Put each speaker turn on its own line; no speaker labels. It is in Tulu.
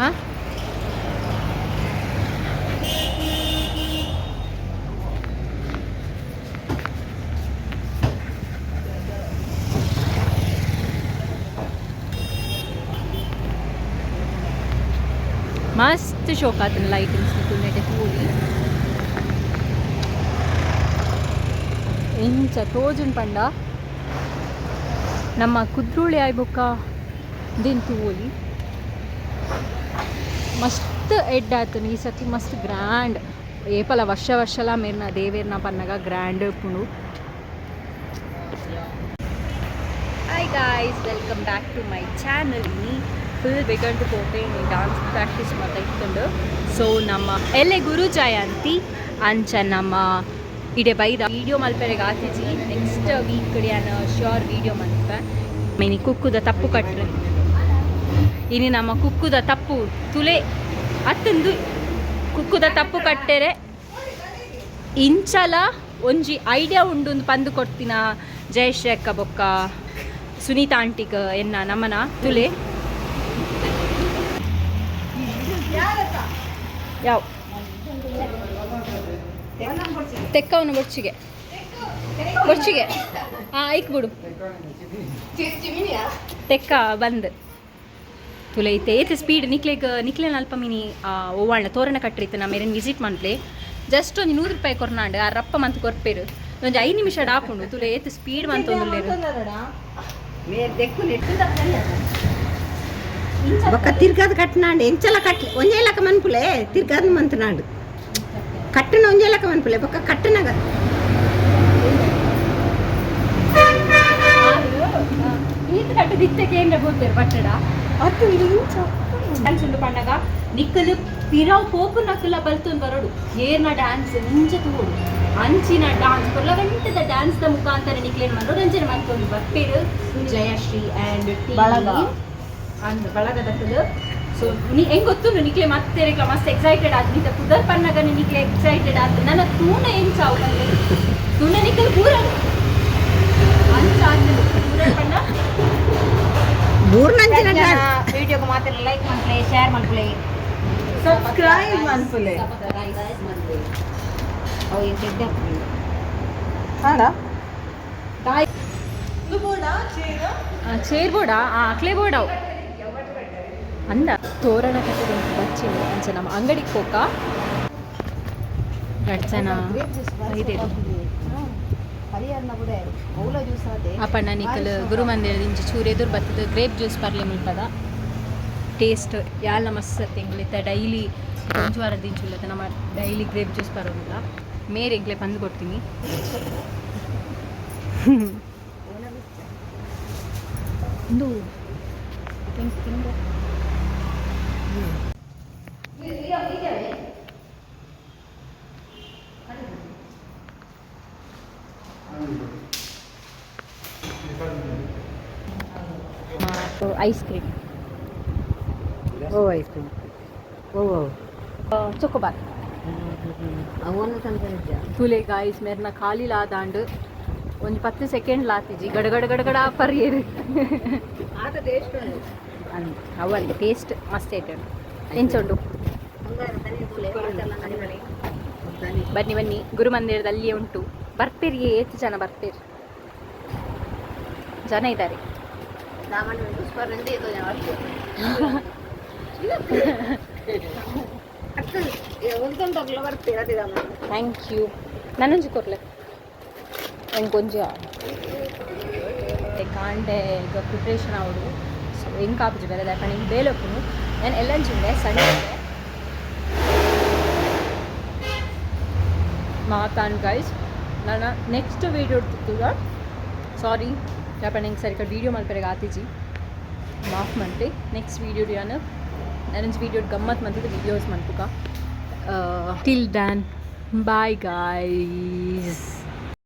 ಆ ಮಸ್ತ್ ಶೋಕಾತನ ಲೈಟಿಂಗ್ಸ್ ನೆಟೆ ತೂವೊಲಿ. ಎಂಚ ತೋಜುಂಡು ಪಂಡ ನಮ್ಮ ಕುದ್ರೋಳಿ ಆಯಿ ಬೊಕ್ಕ ಉಂದೆನ್ ತೂವೊಲಿ. ಮಸ್ತ್ ಎಡ್ಡೆ ಆತುಂಡು ಈ ಸರ್ತಿ, ಮಸ್ತ್ ಗ್ರ್ಯಾಂಡ್. ಏಪಲ ವರ್ಷ ವರ್ಷಲ ಮೇರ್ನ ದೇವೆರ್ನ ಪನ್ನಗ ಗ್ರ್ಯಾಂಡ್ ಉಪ್ಪುಂಡು. Hi guys, welcome back to my channel. ಇನಿ ಫುಲ್ ಬೇಗಂಟು ಪೋಪೆ. ಡಾನ್ಸ್ ಪ್ರಾಕ್ಟೀಸ್ ಮಾತ ಇತ್ತುಂಡು. ಸೊ ನಮ್ಮ ಎಲ್ಲೆ ಗುರು ಜಯಂತಿ. ಅಂಚ ನಮ್ಮ ಇಡೆ ಬೈದ ವೀಡಿಯೋ ಮಲ್ಪೆರೆಗ್ ಆತಿಜಿ. ನೆಕ್ಸ್ಟ್ ವೀಕ್ ಯಾನ್ ಶ್ಯೂರ್ ವೀಡಿಯೋ ಮಲ್ಪೆ. ಇನಿ ಕುಕ್ಕುದ ತಪ್ಪು ಕಟ್ರೆ. ಇನಿ ನಮ್ಮ ಕುಕ್ಕುದ ತಪ್ಪು ತುಲೆ ಅತ್ತಂದು ಕುಕ್ಕುದ ತಪ್ಪು ಕಟ್ಟೆರೆ ಇಂಚಲ ಒಂಜಿ ಐಡಿಯಾ ಉಂಡು ಪಂದು ಕೊಡ್ತಿನ ಜಯಶ್ರೀ ಅಕ್ಕ ಬೊಕ್ಕ ಸುನೀತಾ ಆಂಟಿಗ್ ಎನ್ನ ನಮನ. ತುಲೆ ಯಾವ ತೆಕ್ಕವನ ಬೊಚ್ಚಿಗೆ ಬೊಚ್ಚಿಗೆ. ಹಾಂ, ಐಕ್ ಬಿಡು. ತೆಕ್ಕ ಬಂದ್ ತುಲೆ. ಇತ್ತೆ ಏತ್ ಸ್ಪೀಡ್ ನಿಕ್ಲೆಗ್ ನಿಕ್ಲೆನ ಅಲ್ಪ ಮಿನಿ ಓವಾಳ್ನ ತೋರಣ ಕಟ್ಟರಿತ್ತು. ನಮ್ಮ ಮೇರೆನ್ ವಿಸಿಟ್ ಮನ್ಪ್ಲೆ. ಜಸ್ಟ್ ಒಂಜಿ 100 ರೂಪಾಯಿ ಕೊರ್ನಾಂಡ್ ಆ ರಪ್ಪ ಮಂತ್ ಕೊರ್ಪೇರು. ಒಂಜಿ 5 ನಿಮಿಷ ಆಪುಂಡು. ತುಲೆ ಏತ್ ಸ್ಪೀಡ್ ಮಂತೊಂದುಲ್ಲೆರ್.
ಬೊಕ್ಕ ತಿರ್ಗಾದ ಕಟ್ಟನಾಂಡು ಎಂಚಲ ಕಟ್ಲೆ ಒಂಜೇ ಲಕ ಮನ್ಪುಲೆ. ತಿರ್ಗಾದ ಮಂತನಾಂಡು ಕಟ್ಟನ ಒಂಜೇ ಲಕ ಮನ್ಪುಲೆ. ಬೊಕ್ಕ ಕಟ್ಟನಾಗ
ಈತ ಕಟ್ಟದ ಇತ್ತೆ ಕೇಂದ್ರ ಬೋತೇರು ಬಟ್ಟಡ ಅದು ಇಂಚ ಡ್ಯಾನ್ಸ್ ಉಂಡು ಪಣ್ಣಗ ನಿಕ್ಕಲು ಪಿರವು ಪೋಪು ನಕ್ಕಲ ಬಲ್ತೊಂದು ಬರೋಡು. ಏರ್ನ ಡ್ಯಾನ್ಸ್ ನಿಂಚ ತೂವೊಡು. ಅಂಚಿನ ಡ್ಯಾನ್ಸ್ ಕೊರ್ಲಗಂಟದ ಡ್ಯಾನ್ಸ್ ದ ಮುಖಾಂತರ ನಿಕ್ಲೇನ್ ಮನೋರಂಜನೆ ಮಂತೊಂದು ಬರ್ಪೇರು ಜಯಶ್ರೀ ಆ್ಯಂಡ್
ಬಳಗ.
ಅಂದ್ ಬಳಗದಕ್ಕಲು. ಸೊ ನೀ ಹೆಂಗ್ ಗೊತ್ತುಂಡು ನಿಕ್ಲೆ ಮತ್ತೆ ಮಸ್ತ್ ಎಕ್ಸೈಟೆಡ್ ಆದ್ ನಿತ ಪುದರ್ ಪನ್ನಗನೆ ನಿಕ್ಲೆ ಎಕ್ಸೈಟೆಡ್ ಆದ್ ನನ್ನ ತೂನ ಎಂಚ ಅವು ಪನ್ಲೆ. ತೂನ ನಿಕ್ಕಲ್ ಪೂರ ಅಂಚ ಆತುಂಡು ಪುದರ್ ಪನ್ನ.
ಬೂರ್ನಂಚಿನ ಡ್ಯಾನ್ಸ್.
ವಿಡಿಯೋಗೆ ಮಾತ್ರ ಲೈಕ್ ಮನ್ಪುಲೆ, ಶೇರ್ ಮನ್ಪುಲೆ.
ಸಬ್ಸ್ಕ್ರೈಬ್ ಮನ್ಪುಲೆ.
ಅವು ಎಂತ?
ಹಾಡ.
ಚೇರ್ ಬೋರ್ಡಾ? ಅಕ್ಲೆ ಬೋರ್ಡ್ ಅವು ಅಂದ. ತೋರಣ ಕಟ್ಟದ ಬಚ್ಚಿನ ಅಂಚ ನಮ್ಮ ಅಂಗಡಿಗೆ ಪೋಕ. ರಡ್ಸನ ಇದೆ. ಅಪ್ಪಣ್ಣ ನಿಕಲ್ ಗುರು ಮಂದಿರದಿಂಚ ಚೂರು ಎದುರು ಬತ್ತದ ಗ್ರೇಪ್ ಜ್ಯೂಸ್ ಪರ್ಲೆ. ಮುಲ್ಪದ ಟೇಸ್ಟ್ ಯಾಲ್ನ ಮಸ್ತ್. ಎಂಕ್ಲಿತ್ತ ಡೈಲಿ ಒಂಜಿ ವಾರ ದಿಂಚುಲ್ಲತ ನಮ್ಮ ಡೈಲಿ ಗ್ರೇಪ್ ಜ್ಯೂಸ್ ಪರೋದಿಲ್ಲ. ಮೇರೆ ಎಂಕ್ಲೆ ಪಂದು ಕೊಡ್ತೀನಿ. ಒಂದು ತಿಂದು. Ice cream.
ಓ ಐಸ್ ಕ್ರೀಮ್ ಓ ಓ.
ಚೊಕೊಬಾರ್.
ಅವನ್ನ ಸಂತನಿದ್ದ.
ತುಲೆ ಗಾಯ್ಸ್, ಮೇರ್ನ ಖಾಲಿ ಲಾದಾಂಡ್. ಒಂಜಿ 10 ಸೆಕೆಂಡ್ ಲಾತಿಜಿ, ಗಡಗಡ ಗಡಗಡ ಪರ್ಯೇರು.
ಆತ ಟೇಸ್ಟ್ ಉಂಡು.
ಅವಲ್ಲಿ ಟೇಸ್ಟ್ ಮಸ್ತ್ ಐತೆ. ಎಂಚ ಉಂಡು? ಬನ್ನಿ ಬನ್ನಿ, ಗುರುಮಂದಿರದಲ್ಲಿ ಅಲ್ಲಿಯೇ ಉಂಟು. ಬರ್ಪೇರಿ, ಏತ್ ಜನ ಬರ್ಪೇರಿ, ಜನ ಇದ್ದಾರೆ.
ಸಾಮಾನ್ಯ ಜ್ಯೂಸ್ ಬರ್ತೀರ.
Thank you. ನಾನೊಂಜಿ ಕೊರ್ಲೆ ಎಂಕೊಂಜಿ. ಕಾಂಡೆ ಈಗ ಪ್ರಿಪ್ರೇಷನ್ ಆವಡು. ಸೊ ಎಂಕ್ ಆಪುಜಿ ಬೇರೆ ದಾಯೆ ಪಂಡ ಬೇಲೆ ಉಪ್ಪುಂಡು. ನಾನು ಎಲ್ಲಂಚಿಂಡೆ ಸಂಡೇ ಮಾತಾನ್ ಗೈಸ್. ನನ್ನ ನೆಕ್ಸ್ಟ್ ವೀಡಿಯೋ ತಿಕ್ಕುಗ. ಸಾರಿ, ಯಾಪಂಡ ಎಂಕ್ ಸರಿಕ ವೀಡಿಯೋ ಮಲ್ಪೆರೆಗ್ ಆತಿಜಿ, ಮಾಫ್ ಮನ್ಪೆ. ನೆಕ್ಸ್ಟ್ ವೀಡಿಯೋ ಯಾನ್ ನನೊಂಜಿ ವೀಡಿಯೋ ಗಮ್ಮತ್ ಮಂತುದು videos ಮನ್ಪುಕ. Till then, bye guys.